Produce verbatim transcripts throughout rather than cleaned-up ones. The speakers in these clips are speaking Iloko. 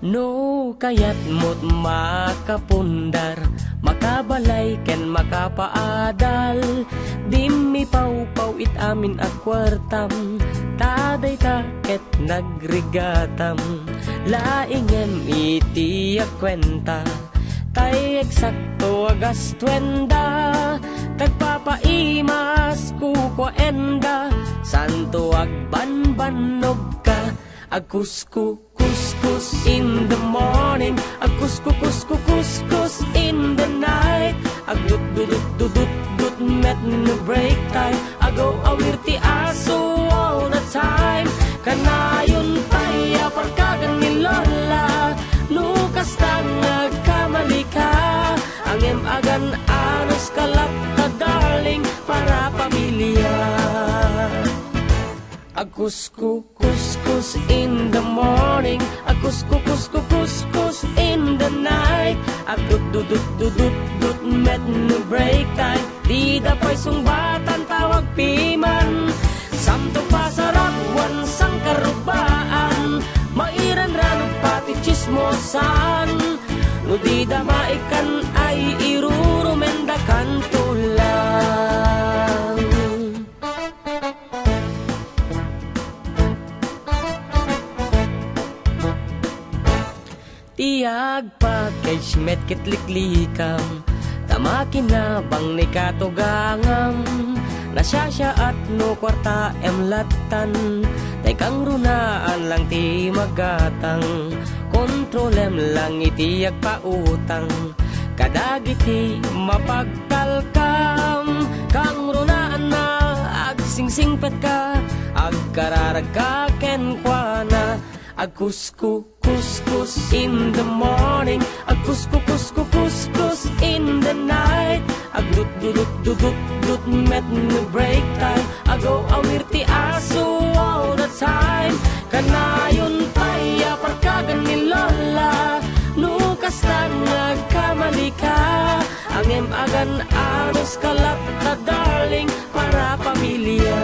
No kayatmo't makapundar, makabalay ken makapaadal, dimmi pawpaw it amin a kuartam, ta dayta ket nagrigatam. Laingem iti a kuenta, tay eksakto a gastuenda, tagpapaimas kukuaenda, santo agbanbannogka, agkusku kuskus in the morning, agkuskukuskukuskus in the night, agdutdudutdudutdut met no break time, agaw-awir ti aso all the time. Kanayon pay a parkagan ni Lola, no kasta nga agkamalika, angem agan-anos ka latta, darling, para pamilya. Agkuskukuskus in the morning, agkuskukuskukuskus in the night, agdutdudutdudutdut met no break time, dida pay sungbatan tawag piman. Samto pasarap wan sangkarubaan, mairanranog pati tsismosan, no dida maikkan ay irurumenda kanto lang. Ti agpackage met ket liklikam, ta makinabang ni katugangam. Nasiasiaat no kuartaem lattan, tay kangrunaan lang ti magatang. Kontrolem lang iti agpautang kadagiti mapagtalkam. Kangrunaanna agsingsingpetka, agkararagka kenkuana, agkuskukuskus in the morning, agkuskukuskukuskus in the night, agdutdudutdudutdut met no break time, agaw-awir ti aso all the time. Kanayon pay a parkagan ni Lola, no kasta nga agkamalika, angem agan-anos ka latta, darling, para pamilya.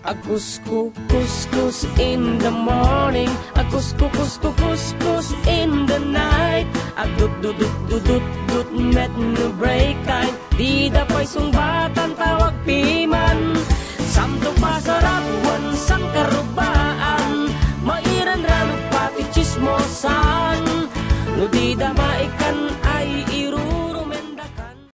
Agkuskukuskus in the morning, agkuskukuskukuskus in the night, agdutdudutdudutdut met no break time, dida pay sungbatan tawag piman. Samto pasarap wan sangkarubaan, mairanranog pati tsismosan.